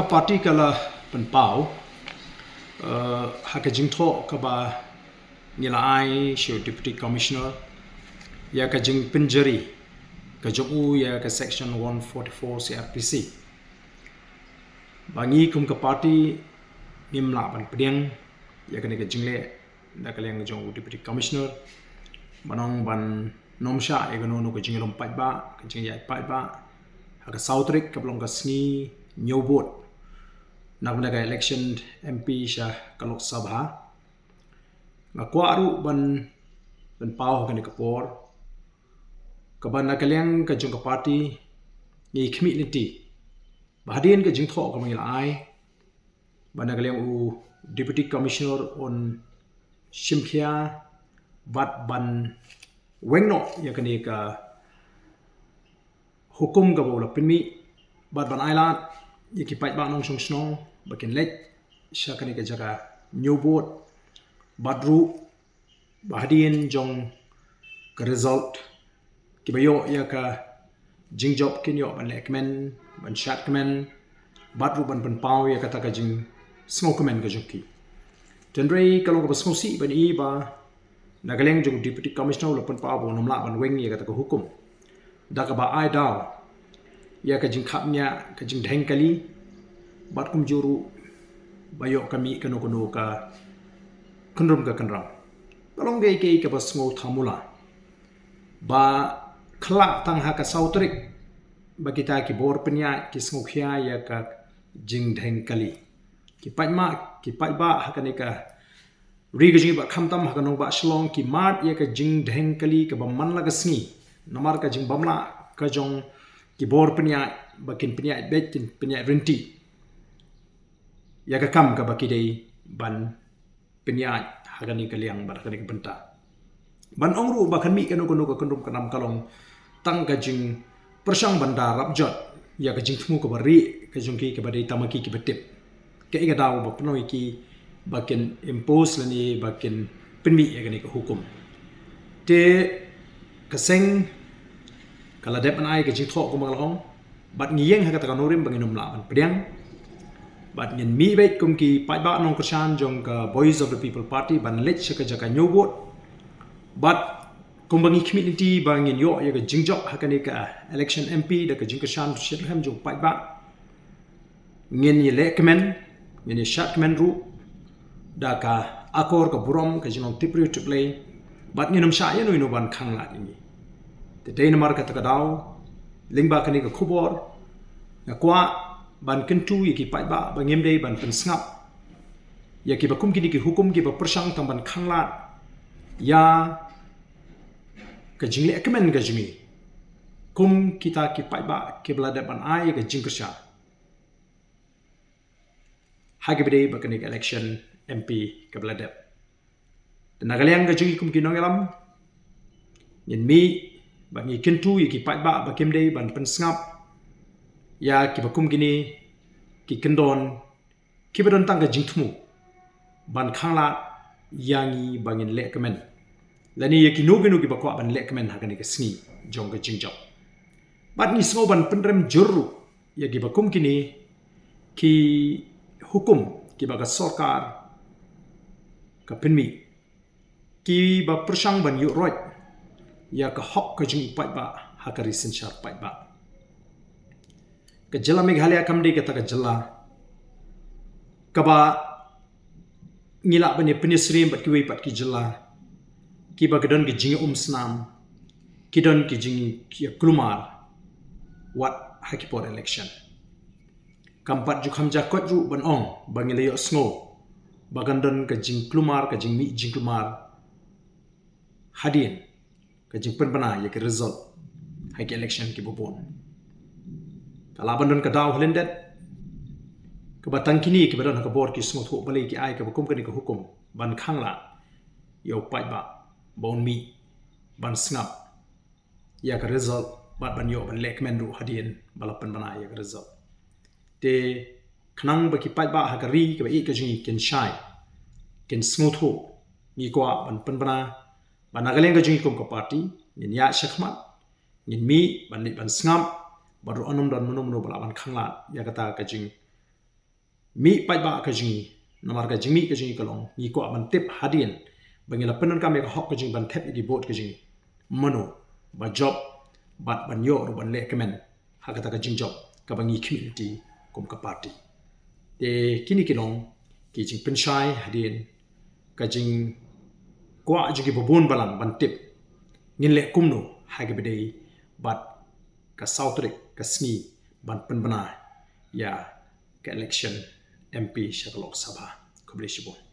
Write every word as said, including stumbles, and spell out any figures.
Party ka la pynpaw, eh, ha ka jingthoh kaba ngi la ai sha u Deputy Commissioner ïa ka jingpynjari ka jong u ïa ka Section one forty-four C R P C. Ba ngi kum ka party ngim lah ban pdiang ïa kane ka jingleh da ka liang jong u Deputy Commissioner, ban ong ban nym shah ïa kano kano ka jinglum paidbah, ka jingïaid paidbah ha ka saw tarik kaba long ka sngi ñiew vote na ka bynta ka election M P sha ka Lok Sabha. Nga kwah ruh ban, ban pynpaw ha kane ka por kaba na ka liang ka jong ka party ngi khmih lynti ba hadien ka jingthoh kaba ngi la ai, ba na ka liang u Deputy Commissioner un shim khia bad ban weng noh ïa kane ka hukum kaba u la pynmih, bad ban ailad ïa ki paidbah nongshong shnong ba kin leit sha kane ka jaka ñiew vote, bad ruh ba hadien jong ka result kiba ïoh ïa ka jingjop kin ïoh ban leh kmen, ban shad kmen, bad ruh ban pynpaw ïa kata ka jingsngewkmen ka jong ki. Hynrei ka long kaba sngewsih ban i ba na ka liang jong u Deputy Commissioner u la pynpaw ba un nym lah ban weng ïa kata ka hukum da kaba ai daw ïa ka jingkhapngiah, ka jingdheng kali, bad kumjuh ruh ba ïoh ka mih kano kano ka kynrum ka kynram. Ka long kaei kaei kaba sngewthuh mula ba khlak tang ha ka saw tarik ba kita ki bor pynïaid ki sngewkhia ïa ka jingdheng kali. Ki paidbah, ki paidbah ha kane ka ri ka jong ngi bad khamtam ha ka nongbah Shillong ki mad ïa ka jingdheng kali kaba man la ka sngi namar ka jingbymlah ka jong ki bor pynïaid ba kin pynïaid beit, kin pynïaid ryntih ïa ka kam kaba ki dei ban pynïaid ha kane ka liang bad ha kane ka bynta. Ban ong ruh ba kan mih kano kano ka kynrum kynram ka long tang ka jingpyrshang ban da rap jot ïa ka jingthmu kaba rieh ka jong ki kaba dei tang ma ki kiba tip kaei ka daw ba pynlong ïa ki ba kin impose lane ba kin pynmih ïa kane ka hukum. Te ka seng ka la dep ban ai ka jingthoh kumba ka la ong, bad ngi ïeng ha kata ka nongrim ba ngin nym lah ban pdiang. Bad ngin mih beit kum ki paidbah nongkyrshan jong ka Voice of the People Party ban leit sha ka jaka ñiew vote. Bad kumba ngi khmih lynti ba ngin ïoh ïa ka jingjop ha kane ka election M P da ka jingkyrshan shitrhem jong paidbah, ngin ïa leh kmen, ngin ïa shad kmen ruh da ka akor ka burom, ka jinglong tip briew tip Blei, bad ngin nym shah ïano ïano ban khanglad ïa ngi. Te dei namar kata ka daw, lyngba kane ka khubor, nga kwah ban kyntu ïa ki paidbah ba ngim dei ban pynsngap ïa kiba kum kine ki hukum kiba pyrshang tang ban khanglad ïa ka jingleh kmen ka jong ngi kum kita ki paidbah kiba la dep ban ai ïa ka jingkyrshan ha kaba dei bad kane ka election M P kaba la dep. Te na ka liang ka jong ngi kum ki nongïalam, ngin mih bad ngi kyntu ïa ki paidbah ba kim dei ban pynsngap ïa kiba kum kine ki kyndon kiba don tang ka jingthmu ban khanglad ïa ngi ba ngin leh kmen lane ïa kino kino kiba kwah ban leh kmen ha kane ka sngi jong ka jingjop. Bad ngi sngew ban pynrem jur ruh ïa kiba kum kine ki hukum kiba ka sorkar ka pynmih kiba pyrshang ban ïuh roit ïa ka hok ka jong u paidbah ha ka ri synshar paidbah. Ka jylla Meghalaya kam dei kata ka jylla kaba ngi lah ban ïa pynïasyriem bad kiwei pat ki jylla kiba ki don ki jingïaumsnam, ki don ki jingïaklumar wat ha ki por election. Kam pat ju kham ja koit ruh ban ong ba ngi la ïohsngew ba kan don ka jingklumar, ka jingmih jingklumar hadien ka jingpynbna ïa ki result ha ki election kiba bun. Ka lah ban don ka daw ha lyndet kaba tang kine kiba don ha ka bor ki sngewthuh balei ki ai kaba kum kane ka hukum ban khanglad ïa u paidbah ba un mih ban sngap ïa ka result bad ban ïoh ban leh kmen ruh hadien ba la pynbna ïa ka result. Te khnang ba ki paidbah ha ka ri kaba ïeit ka jong ngi kin shai, kin sngewthuh, ngi kwah ban pynbna ba na ka liang ka jong ngi kum ka party ngin ïaid shakhmat, ngin mih ban leit ban sngap bad ruh ym don mano mano ba lah ban khanglad ïa kata ka jing mih paidbah ka jong ngi, namar ka jingmih ka jong ngi ka long ngi kwah ban tip hadien ba ngi la pyndonkam ïa ka hok ka jong ngi ban thep ïa ki vote ka jong ngi, mano ba jop bad ban ïoh ruh ban leh kmen ha kata ka jingjop kaba ngi khmih lynti kum ka party. Te kine ki long ki jingpynshai hadien ka jingkwah jong kiba bun balang ban tip ngin leh kumno ha kaba dei bad ka saw tarik ka sngi ban pynbna ïa ka election M P sha ka Lok Sabha. Khublei shibun.